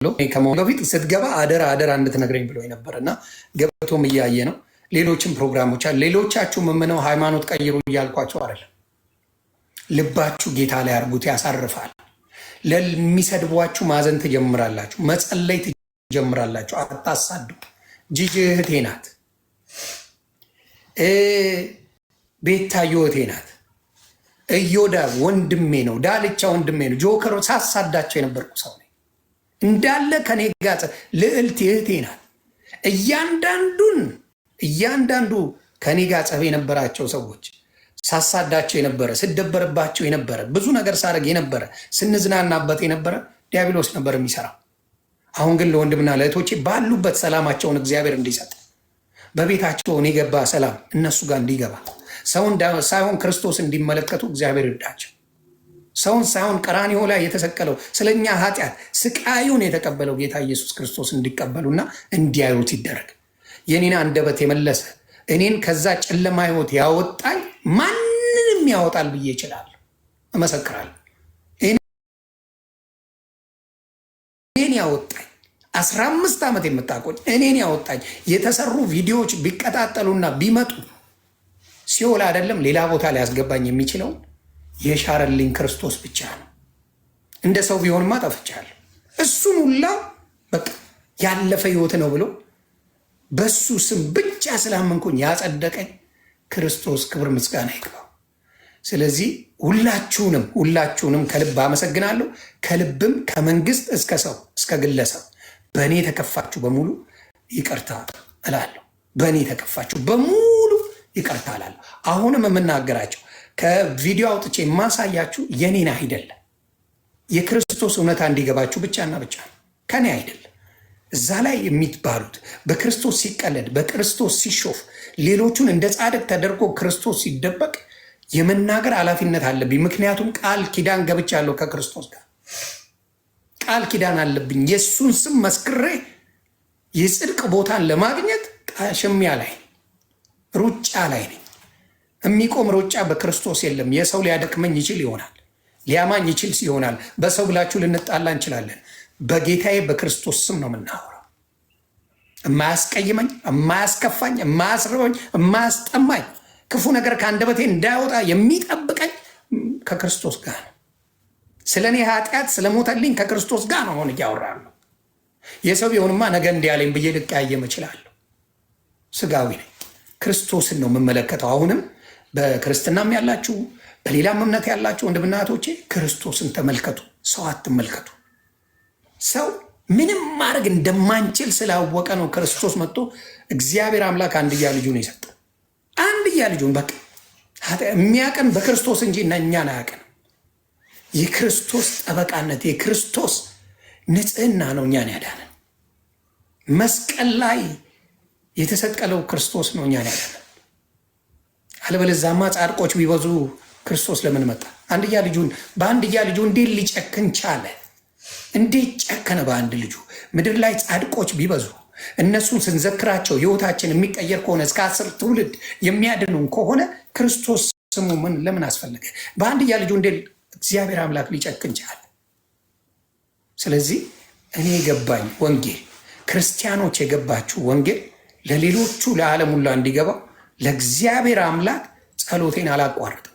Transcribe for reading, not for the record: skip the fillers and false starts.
ከመሆኑ በፊት ስትገባ አደራ አደራ እንድትነግረኝ ብሎ ነበር እና ገብቶም እያየ ነው። ሌሎችም ፕሮግራሞች አሉ። ሌሎቻችሁ የምነው ሃይማኖት ቀይሩ እያልኳቸው አይደለም። ልባችሁ ጌታ ላይ አድርጉት፣ ያሳርፋል። ለሚሰድቧችሁ ማዘን ትጀምራላችሁ፣ መጸለይ ትጀምራላችሁ። አታሳዱ። ጂጂ እህቴ ናት፣ ቤታዮ እህቴ ናት፣ እዮዳ ወንድሜ ነው፣ ዳልቻ ወንድሜ ነው። ጆከሮ ሳሳዳቸው የነበርኩ ሰው ነኝ። እንዳለ ከኔ ጋር ልዕልት እህቴ ናት። እያንዳንዱን እያንዳንዱ ከኔ ጋር ጸብ የነበራቸው ሰዎች ሳሳዳቸው የነበረ፣ ስደበርባቸው የነበረ፣ ብዙ ነገር ሳደርግ የነበረ፣ ስንዝናናበት የነበረ ዲያብሎስ ነበር የሚሰራው። አሁን ግን ለወንድምና ለእህቶቼ ባሉበት ሰላማቸውን እግዚአብሔር እንዲሰጥ፣ በቤታቸው እኔ የገባ ሰላም እነሱ ጋር እንዲገባ፣ ሰውን ሳይሆን ክርስቶስ እንዲመለከቱ እግዚአብሔር ይርዳቸው። ሰውን ሳይሆን ቀራንዮ ላይ የተሰቀለው ስለኛ ኃጢአት ስቃዩን የተቀበለው ጌታ ኢየሱስ ክርስቶስ እንዲቀበሉና እንዲያዩት ይደረግ። የኔን አንደበት የመለሰ፣ እኔን ከዛ ጨለማ ሕይወት ያወጣኝ ማንንም ያወጣል ብዬ እችላለሁ፣ እመሰክራለሁ። እኔን ያወጣኝ፣ 15 ዓመት የምታቆኝ እኔን ያወጣኝ፣ የተሰሩ ቪዲዮዎች ቢቀጣጠሉና ቢመጡ ሲኦል አይደለም ሌላ ቦታ ሊያስገባኝ የሚችለውን የሻረልኝ ክርስቶስ ብቻ ነው። እንደ ሰው ቢሆንማ ጠፍቻለሁ። እሱን ሁላ በቃ ያለፈ ህይወት ነው ብሎ በሱ ስም ብቻ ስላመንኩኝ ያጸደቀኝ ክርስቶስ ክብር ምስጋና ይግባው። ስለዚህ ሁላችሁንም ሁላችሁንም ከልብ አመሰግናለሁ። ከልብም ከመንግስት እስከ ሰው እስከ ግለሰብ በእኔ የተከፋችሁ በሙሉ ይቅርታ እላለሁ። በእኔ የተከፋችሁ በሙሉ ይቅርታ እላለሁ። አሁንም የምናገራቸው ከቪዲዮ አውጥቼ የማሳያችሁ የኔን አይደለም፣ የክርስቶስ እውነታ እንዲገባችሁ ብቻና ብቻ ነው፣ ከኔ አይደለም። እዛ ላይ የሚባሉት በክርስቶስ ሲቀለድ፣ በክርስቶስ ሲሾፍ፣ ሌሎቹን እንደ ጻድቅ ተደርጎ ክርስቶስ ሲደበቅ የመናገር ኃላፊነት አለብኝ። ምክንያቱም ቃል ኪዳን ገብቻለሁ ከክርስቶስ ጋር፣ ቃል ኪዳን አለብኝ። የእሱን ስም መስክሬ የጽድቅ ቦታን ለማግኘት ሽሚያ ላይ ሩጫ ላይ ነኝ። የሚቆም ሩጫ በክርስቶስ የለም። የሰው ሊያደክመኝ ይችል ይሆናል፣ ሊያማኝ ይችል ይሆናል። በሰው ብላችሁ ልንጣላ እንችላለን። በጌታዬ በክርስቶስ ስም ነው የምናወራው። የማያስቀይመኝ፣ የማያስከፋኝ፣ የማያስርበኝ፣ የማያስጠማኝ፣ ክፉ ነገር ከአንደበቴ እንዳይወጣ የሚጠብቀኝ ከክርስቶስ ጋር ነው። ስለ እኔ ኃጢአት ስለሞተልኝ ከክርስቶስ ጋር ነው አሁን እያወራለሁ። የሰው ቢሆንማ ነገ እንዲያለኝ ብዬ ልቀያየም እችላለሁ። ስጋዊ ነኝ። ክርስቶስን ነው የምመለከተው። አሁንም በክርስትናም ያላችሁ በሌላም እምነት ያላችሁ ወንድምና እህቶቼ ክርስቶስን ተመልከቱ፣ ሰው አትመልከቱ። ሰው ምንም ማድረግ እንደማንችል ስላወቀ ነው ክርስቶስ መጥቶ እግዚአብሔር አምላክ አንድያ ልጁን የሰጠው። አንድያ ልጁን በቃ የሚያቀን በክርስቶስ እንጂ እና እኛን አያቀንም። የክርስቶስ ጠበቃነት የክርስቶስ ንጽህና ነው እኛን ያዳነን። መስቀል ላይ የተሰቀለው ክርስቶስ ነው እኛን ያዳነን። አለበለዚያማ ጻድቆች ቢበዙ ክርስቶስ ለምን መጣ? አንድያ ልጁን በአንድያ ልጁ እንዴት ሊጨክን ቻለ? እንዴት ጨከነ በአንድ ልጁ? ምድር ላይ ጻድቆች ቢበዙ፣ እነሱን ስንዘክራቸው ህይወታችን የሚቀየር ከሆነ፣ እስከ 10 ትውልድ የሚያድኑን ከሆነ ክርስቶስ ስሙ ምን ለምን አስፈለገ? በአንድያ ልጁ እንዴት እግዚአብሔር አምላክ ሊጨክን ቻለ? ስለዚህ እኔ የገባኝ ወንጌል፣ ክርስቲያኖች የገባችሁ ወንጌል ለሌሎቹ ለዓለም ሁላ እንዲገባው ለእግዚአብሔር አምላክ ጸሎቴን አላቋርጥም።